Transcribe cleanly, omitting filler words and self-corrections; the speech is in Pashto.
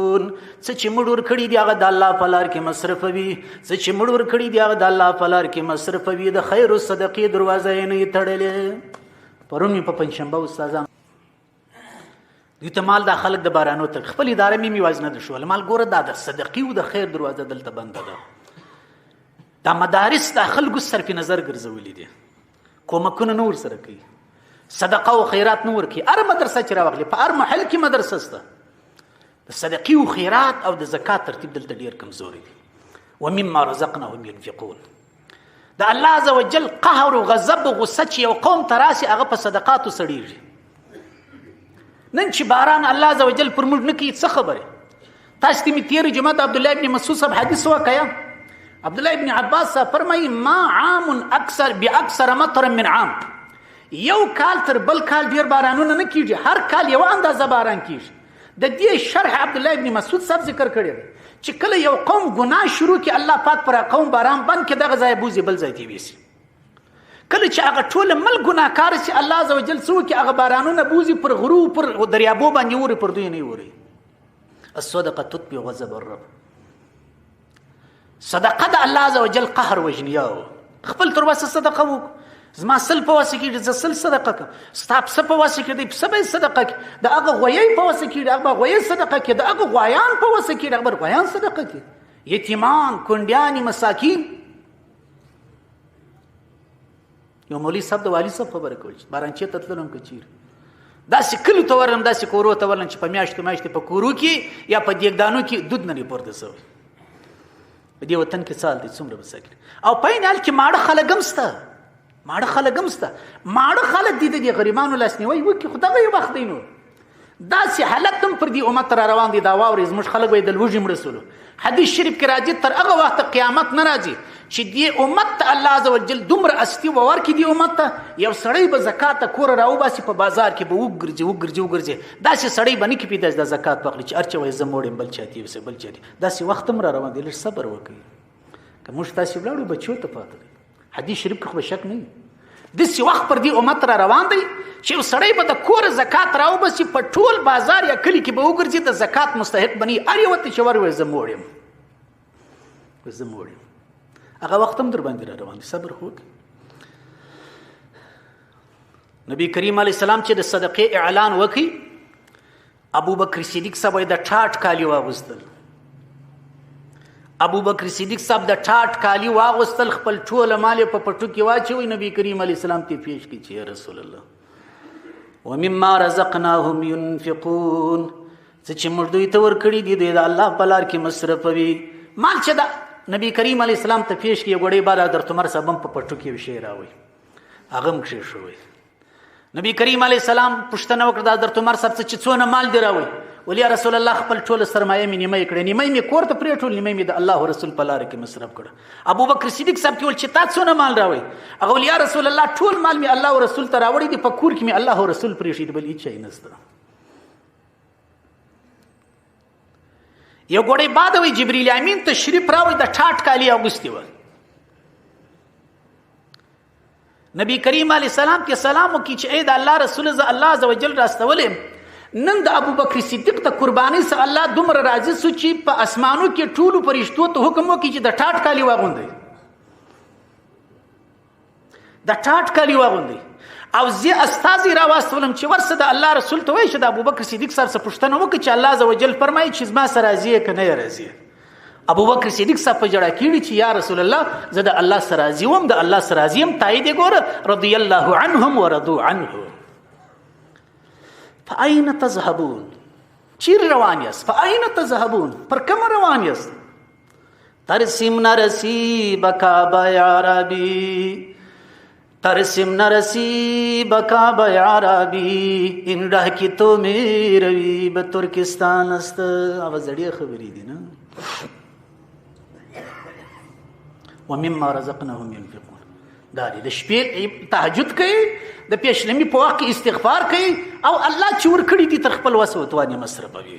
څه چې موږ ورکړي دي هغه د الله په لار کې مصرفوي، څه چې موږ ورکړي دي هغه د الله په لار کې مصرفوي. د خیر او صدقې دروازه یې نه تړلې. پرون مې په پنجشنبه استادان دوی ته مال دا خلک د بارانو تر خپل اداره مې میواز نه شول. مال ګوره دا د صدقې او د خیر دروازه دلته بنده ده. دا مدارس د خلکو صرف نظر ګرځولې دي، کومکونه نه ورسره کوي، صدقه او خیرات نه ورکوي. هر مدرسه چې راوغلې په هر محل کې مدرسه شته، د صدقې او خیرات او د زکات ترتیب دلته ډیر کمزوري دي. ومما رزقناهم ينفقون. د الله عز وجل قهر او غضب او غصه چې یو قوم ته راسي هغه په صدقاتو سړیږي. نن چې باران الله عز وجل پر موږ نه کوي څه خبره؟ تاسو ته مې تېره جمعه د عبدالله ابن مسعود صاحب حدیث وکړه. عبدالله ابن عباس صاحب فرمایي ما عام اکثر باکثر مطر من عام. یو کال تر بل کال ډیر بارانونه نه کیږي، هر کال یو اندازه باران کیږي. د دې شرح عبدالله ابن مسعود صاحب ذکر کړی دی چې کله یو قوم ګناه شروع کړي الله پاک پر قوم باران بند کړي، دغه ځای بوځي بل ځای ته ویسي. کله چې هغه ټول ملک ګناهکار شي الله عز وجل څه وکړي؟ هغه بارانونه بوځي پر غرو پر دریابو باندې اوري، پر دوی نه اوري. الصدقه تطفئ غضب الرب. صدقه د الله عز وجل قهر وژني. خپل تر وسه صدقه وکړه. زما سل په وسه کېږي زه سل صدقه کوم، ستا پسه په وسه کې دی پسه به یې صدقه کړي، د هغه غویی په وسه کېږي هغه به غویی صدقه کړي، د هغه غویان په وسه کېږي هغه به غویان صدقه کړي، یتیمان، کونډیانې، مساکین. یو مولوي صاحب د والي صاحب خبره کوله چې بارانچې ته تللم که چېرې داسې کلیو ته ورغلم، داسې کورو ته ورغلم چې په میاشتو میاشتې په کورو کې یا په دیګدانو کې دود نه دی پورته شوی. په دې وطن کې څه حال دی، څومره مساکین. او په عین حال کې ماړه خلک هم شته، ماړه خلک هم شته، ماړه خلک دي د دې غریبانو لاسنیوی وکړي، خو دغه یو وخت دی. نو داسې حالت هم پر دې امت را روان دی. دا واورې زموږ خلک به یې د لوږې مړه سولو. حدیث شریف کې راځي تر هغه وخته قیامت نه راځي چې دې امت ته الله عز وجل دومره استي به ورکړي. دې امت ته یو سړی به زکات ته کوره راوباسي، په بازار کې به وګرځي وګرځي وګرځي، داسې سړی به نه کړي پیدا چې دا زکات واخلي چې هر چا وایي زه موړ یم بل چا ته یوسي بل چا ته. داسې وخت هم را روان دی، لږ صبر وکړئ. که موږ تاسې ولاړو بچو ته پاته دی. حدیث شریف کې خو به شک نه وي. داسې وخت پر دې امت را روان دی چې یو سړی به د کوره زکات راوباسي، په ټول بازار یا کلي کې به وګرځي، د زکات مستحق به نه وي. هر یوه ته چې ور وایي زه موړ یم، زه موړ یم، هغه وخت هم در باندې را روان دی. صبر خو وکړئ. نبی کریم علیه السلام چې د صدقې اعلان وکړي، ابو بکر صدیق صاحب د ټاټ کالي واغوستل. ابو بکر صدیق صاحب د ټاټ کالي واغوستل، خپل ټول مال یې په پټو کې واچوي، نبی کریم علیه السلام ته پیش کړي چې یا رسول الله ومما رزقناهم ينفقون. څه چې موږ دوی ته ورکړي دي دوی د الله په لار کې مصرفوي. مال چې د نبی کریم علیه السلام ته پیش کړي، ګوړې بعد حضرت عمر صاحب هم په پټو کې یو شی راوړي، هغه هم کښېښووی. نبی کریم علیه السلام پوښتنه وکړه د حضرت عمر صاحب څه چې څونه مال دی راوړي؟ ولې یا رسول الله خپل ټول سرمایه مې نیمه کړې، نیمه مې کور ته پرېښول، نیمه مې د الله رسول په لار کې مصرف کړه. ابو بکر صدیق صاحب ته وویل چې تا څونه مال راوړي؟ هغه ویل یا رسول الله ټول مال مې الله رسول ته راوړی دی، په کور کې مې الله رسول پرېښی دی، بل هیڅ شی نشته. یو ګوړی بعد وی جبرئیل امین تشریف راوړي، د ټاټ کالي اغوستي وه. نبی کریم علیه السلام ته سلام وکړي چې ای د الله رسول زه الله عز وجل راستولم، نن د ابو بکر صدیق د قربانۍ څخه الله دومره راضي سو چې په اسمانو کې ټولو فرشتو ته حکم وکړي چې د ټاټ کالي واغوندئ، د ټاټ کالي واغوندئ. او زه استازی راواستولم چې ورسه د الله رسول ته وایي چې د ابوبکر صدیق صاحب څخه پوښتنه وکړي چې الله عز وجل فرمایي چې زما سره راضي یې که نه یې راضي. ابوبکر صدیق صاحب په ژړا کېږي چې یا رسول الله زه د الله سره راضي وم، د الله سره راضي یم، تایید یې ګوره رضی الله عنهم ورضو عنه. فأين تذهبون؟ چیرې روان یاست؟ فأين تذهبون؟ پر کومه روان یاست؟ ترسیم نرسی بکعبه عربي، ترسیم نرسی بکعبه عربي، ان ره کې تو میروي به ترکستان است. هغه زړې خبرې دي نه. ومما رزقناهم ينفقون. دا دی د شپې تهجد کوي، د پیشلمي په وخت کې استغفار کوي، او الله چې ورکړي دي تر خپل وس وتوان یې مصرفوي.